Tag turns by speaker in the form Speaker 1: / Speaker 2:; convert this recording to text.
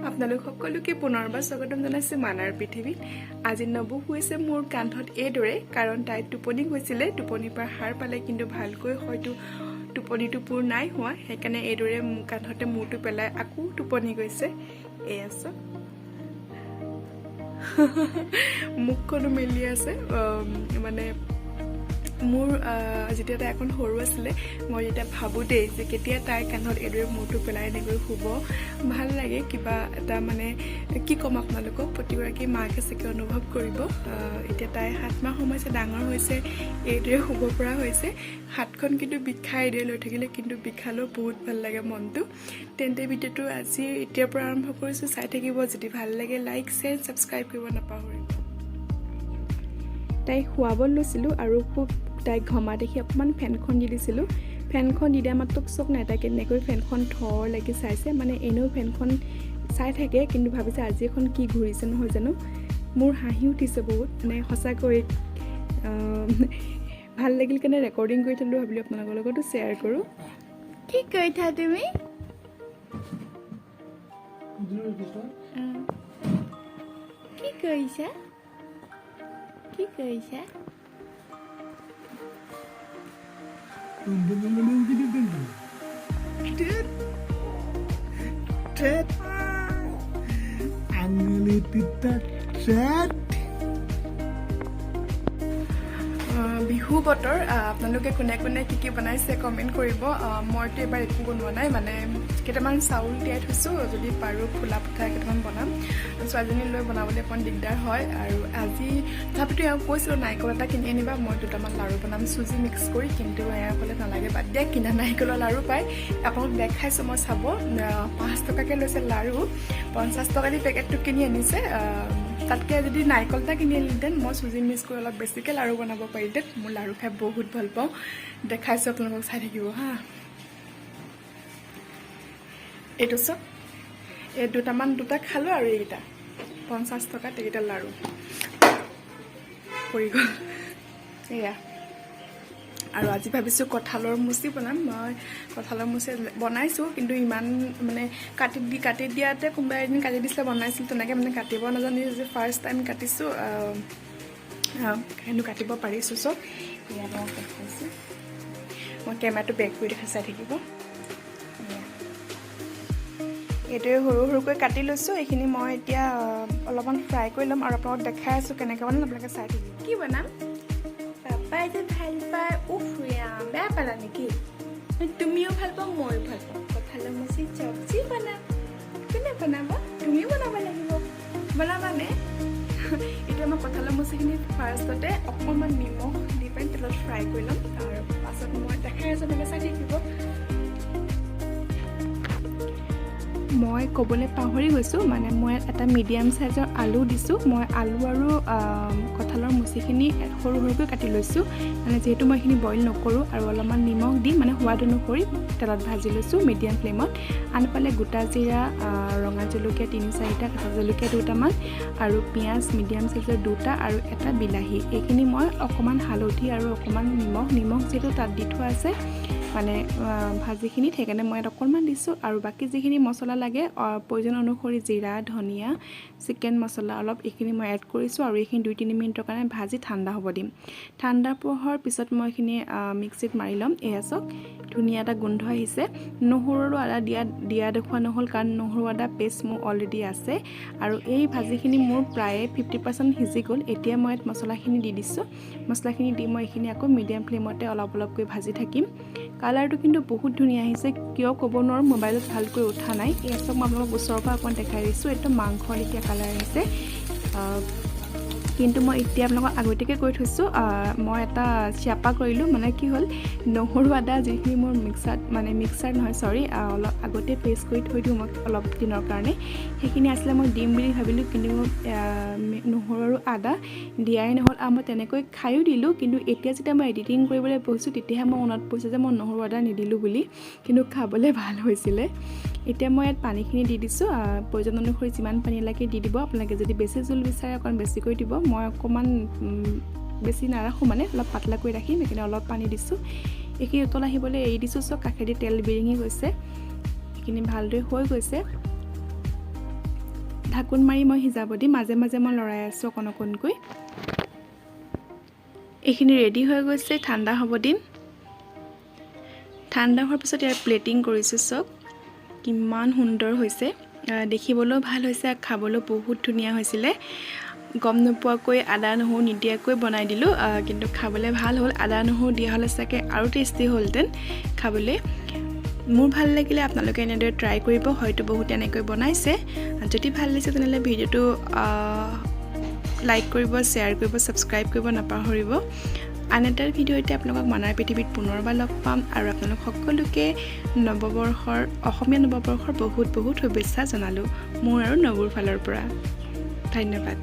Speaker 1: আপোনালোক সকলোকে পুনৰবাৰ স্বাগতম জনাইছোঁ মানাৰ পৃথিৱীত। আজি নবৌ শুইছে মোৰ কান্ধত এইদৰে, কাৰণ তাই টোপনি গৈছিলে। টোপনিৰ পৰা সাৰ পালে, কিন্তু ভালকৈ হয়তো টোপনিটো পূৰ নাই হোৱা, সেইকাৰণে এইদৰে মোৰ কান্ধতে মূৰটো পেলাই আকৌ টোপনি গৈছে। এই আছে, মুখখনো মেলি আছে। মানে মোৰ যেতিয়া তাই অকণ সৰু আছিলে, মই যেতিয়া ভাবোঁ দেই যে কেতিয়া তাইৰ কান্ধত এইদৰে মূৰটো পেলাই এনেকৈ শুব ভাল লাগে কিবা এটা। মানে কি ক'ম আপোনালোকক, প্ৰতিগৰাকী মাকে চাগে অনুভৱ কৰিব। এতিয়া তাই 7 মাহ সোমাইছে, ডাঙৰ হৈছে, এইদৰে শুব পৰা হৈছে। হাতখন কিন্তু বিষাই এইদৰে লৈ থাকিলে, কিন্তু বিষালেও বহুত ভাল লাগে মনটো। তেন্তে ভিডিঅ'টো আজি এতিয়াৰ পৰা আৰম্ভ কৰিছোঁ, চাই থাকিব। যদি ভাল লাগে, লাইক, শ্বেয়াৰ, ছাবস্ক্ৰাইব কৰিব নাপাহৰিব। তাইক শুৱাব লৈছিলোঁ আৰু খুব তাইক ঘমা দেখি অকণমান ফেনখন দি দিছিলোঁ। ফেনখন দি দিয়া মাত্ৰক চাওক নাই, তাই কেনেকৈ ফেনখন থৰ লাগি চাইছে। মানে এনেও ফেনখন চাই থাকে, কিন্তু ভাবিছে আজি এখন কি ঘূৰিছে, নহয় জানো? মোৰ হাঁহি উঠিছে বহুত। মানে সঁচাকৈ ভাল লাগিল কাৰণে ৰেকৰ্ডিং কৰি থ'লোঁ, ভাবিলোঁ আপোনালোকৰ লগতো শ্বেয়াৰ কৰোঁ।
Speaker 2: কি কৰিছা তুমি? কি কৰিছা? কি কৰিছা?
Speaker 3: আঙুলি তিতা।
Speaker 1: বিহু বতৰ, আপোনালোকে কোনে কোনে কি কি বনাইছে কমেণ্ট কৰিব। মইতো এইবাৰ একো বনোৱা নাই, মানে কেইটামান চাউল তিয়াই থৈছোঁ, যদি পাৰোঁ ফুলা পিঠা কেইটামান বনাম। ছোৱালীজনী লৈ বনাবলৈ অকণ দিগদাৰ হয়। আৰু আজি তথাপিতো এওঁক কৈছিলোঁ, নাৰিকল এটা কিনি আনিবা, মই দুটামান লাড়ু বনাম চুজি মিক্স কৰি। কিন্তু এওঁ ক'লে, নালাগে, বাদ দিয়া, কিনা নাৰিকলৰ লাড়ু পায়। আপোনালোক দেখাইছোঁ মই, চাব। 5 টকাকৈ লৈছে লাড়ু, 50 টকা দি পেকেটটো কিনি আনিছে। তাতকৈ যদি নাৰিকল এটা কিনি আনিলেহেঁতেন, মই চুজি মিক্স কৰি অলপ বেছিকৈ লাড়ু বনাব পাৰিলেহেঁতেন। মোৰ লাড়ু খাই বহুত ভাল পাওঁ। দেখাইছোঁ আপোনালোকক, চাই থাকিব হা। এইটো চাওক, এই দুটামান, দুটা খালোঁ আৰু এইকেইটা 50 টকাত এইকেইটা লাড়ু পৰি গ'ল। এয়া আৰু আজি ভাবিছোঁ কঁঠালৰ মুচি বনাম। মই কঁঠালৰ মুচি বনাইছোঁ, কিন্তু ইমান মানে কাটি দিয়াতে কোনোবা এদিন কাটি দিছিলে, বনাইছিলোঁ তেনেকৈ। মানে কাটিব নাজানি যে ফাৰ্ষ্ট টাইম কাটিছোঁ, কিন্তু কাটিব পাৰিছোঁ। চব এয়া মই দেখাইছোঁ। মই কেমেৰাটো বেক কৰি দেখা, চাই থাকিব। এয়া এইটোৱে সৰু সৰুকৈ কাটি লৈছোঁ। এইখিনি মই এতিয়া অলপমান ফ্ৰাই কৰি ল'ম আৰু আপোনালোকক দেখাই আছোঁ কেনেকৈ বনাম, আপোনালোকে চাই থাকিব। কি বনাম? পাপাই যে ভাল পায়, উফ ৰাম, বেয়া পালা নেকি? তুমিও ভাল পাওঁ, ময়ো ভাল পাওঁ। কঁঠালৰ মুচি চব্জি বনাম। কোনে বনাব? তুমিও বনাব লাগিব। বনাবানে? এতিয়া মই কঁঠালৰ মুচিখিনি ফাৰ্ষ্টতে অকণমান নিমখ দি পেলাই তেলত ফ্ৰাই কৰি ল'ম। তাৰ পাছত মই দেখাই আছোঁ, আপোনালোকে চাই থাকিব। মই ক'বলৈ পাহৰি গৈছোঁ, মানে মই এটা মিডিয়াম চাইজৰ আলু দিছোঁ। মই আলু আৰু কঁঠালৰ মুচিখিনি সৰু সৰুকৈ কাটি লৈছোঁ, মানে যিহেতু মই এইখিনি বইল নকৰোঁ। আৰু অলপমান নিমখ দি, মানে সোৱাদ অনুসৰি তেলত ভাজি লৈছোঁ মিডিয়াম ফ্লেমত। আনফালে গোটা জিৰা, ৰঙা জলকীয়া তিনি চাৰিটা, কেঁচা জলকীয়া দুটামান আৰু পিঁয়াজ মিডিয়াম চাইজৰ দুটা আৰু এটা বিলাহী। এইখিনি মই অকণমান হালধি আৰু অকণমান নিমখ, নিমখ যিহেতু তাত দি থোৱা আছে মানে ভাজিখিনিত, সেইকাৰণে মই ইয়াত অকণমান দিছোঁ। আৰু বাকী যিখিনি মছলা লাগে, প্ৰয়োজন অনুসৰি জিৰা, ধনিয়া, চিকেন মছলা অলপ, এইখিনি মই এড কৰিছোঁ। আৰু এইখিনি 2-3 মিনিটৰ কাৰণে ভাজি ঠাণ্ডা হ'ব দিম। ঠাণ্ডা হোৱাৰ পিছত মই এইখিনি মিক্সিত মাৰি ল'ম। এয়া চাওক, ধুনীয়া এটা গোন্ধ আহিছে। নহৰু আৰু আদা দিয়া দিয়া দেখুওৱা নহ'ল, কাৰণ নহৰু আদা পেষ্ট মোৰ অলৰেডি আছে। আৰু এই ভাজিখিনি মোৰ প্ৰায়ে 50% সিজি গ'ল। এতিয়া মই ইয়াত মছলাখিনি দি দিছোঁ। মছলাখিনি দি মই এইখিনি আকৌ মিডিয়াম ফ্লেমতে অলপ অলপকৈ ভাজি থাকিম। কালাৰটো কিন্তু বহুত ধুনীয়া আহিছে, কিয় ক'ব নোৱাৰোঁ, মোবাইলত ভালকৈ উঠা নাই। এই চাওক, মই আপোনালোকক ওচৰৰ পৰা অকণমান দেখাই দিছোঁ। এইটো মাংস লেখীয়া কালাৰ আহিছে। কিন্তু মই এতিয়া আপোনালোকক আগতীয়াকৈ কৈ থৈছোঁ, মই এটা চিয়াপা কৰিলোঁ। মানে কি হ'ল, নহৰু আদা যিখিনি মোৰ মিক্সাৰত, মানে মিক্সাৰ নহয়, চৰি, অলপ আগতে পেষ্ট কৰি থৈ দিওঁ মই অলপ দিনৰ কাৰণে, সেইখিনি আছিলে। মই দিম বুলি ভাবিলোঁ, কিন্তু মোৰ নহৰু আৰু আদা দিয়াই নহ'ল আৰু মই তেনেকৈ খায়ো দিলোঁ। কিন্তু এতিয়া যেতিয়া মই এডিটিং কৰিবলৈ বহিছোঁ, তেতিয়াহে মই মনত পৰিছে যে মই নহৰু আদা নিদিলোঁ বুলি। কিন্তু খাবলৈ ভাল হৈছিলে। এতিয়া মই ইয়াত পানীখিনি দি দিছোঁ। প্ৰয়োজন অনুসৰি যিমান পানী লাগে দি দিব আপোনালোকে। যদি বেছি জোল বিচাৰে, অকণ বেছিকৈ দিব। মই অকণমান বেছি নাৰাখোঁ, মানে অলপ পাতলাকৈ ৰাখিম, সেইকাৰণে অলপ পানী দিছোঁ। এইখিনি উতল আহিবলৈ এৰি দিছোঁ। চব কাষেদি তেল বিৰিঙি গৈছে, এইখিনি ভালদৰে হৈ গৈছে। ঢাকোন মাৰি মই সিজাব দিম। মাজে মাজে মই লৰাই আছোঁ অকণ অকণকৈ। এইখিনি ৰেডি হৈ গৈছে, ঠাণ্ডা হ'ব দিম। ঠাণ্ডা হোৱাৰ পিছত ইয়াৰ প্লেটিং কৰিছোঁ। চাওক কিমান সুন্দৰ হৈছে। দেখিবলৈও ভাল হৈছে আৰু খাবলৈও বহুত ধুনীয়া হৈছিলে। গম নোপোৱাকৈ আদা নহৰু নিদিয়াকৈ বনাই দিলোঁ, কিন্তু খাবলৈ ভাল হ'ল। আদা নহৰু দিয়া হ'লে চাগে আৰু টেষ্টি হ'লহেঁতেন খাবলৈ। মোৰ ভাল লাগিলে, আপোনালোকে এনেদৰে ট্ৰাই কৰিব। হয়তো বহুতে এনেকৈ বনাইছে। যদি ভাল লাগিছে, তেনেহ'লে ভিডিঅ'টো লাইক কৰিব, শ্বেয়াৰ কৰিব, ছাবস্ক্ৰাইব কৰিব নাপাহৰিব। আন এটা ভিডিঅ'তে আপোনালোকক মানাৰ পৃথিৱীত পুনৰবাৰ লগ পাম আৰু আপোনালোক সকলোকে নৱবৰ্ষৰ, অসমীয়া নৱবৰ্ষৰ বহুত বহুত শুভেচ্ছা জনালোঁ মোৰ আৰু নবুৰ ফালৰ পৰা। ধন্যবাদ।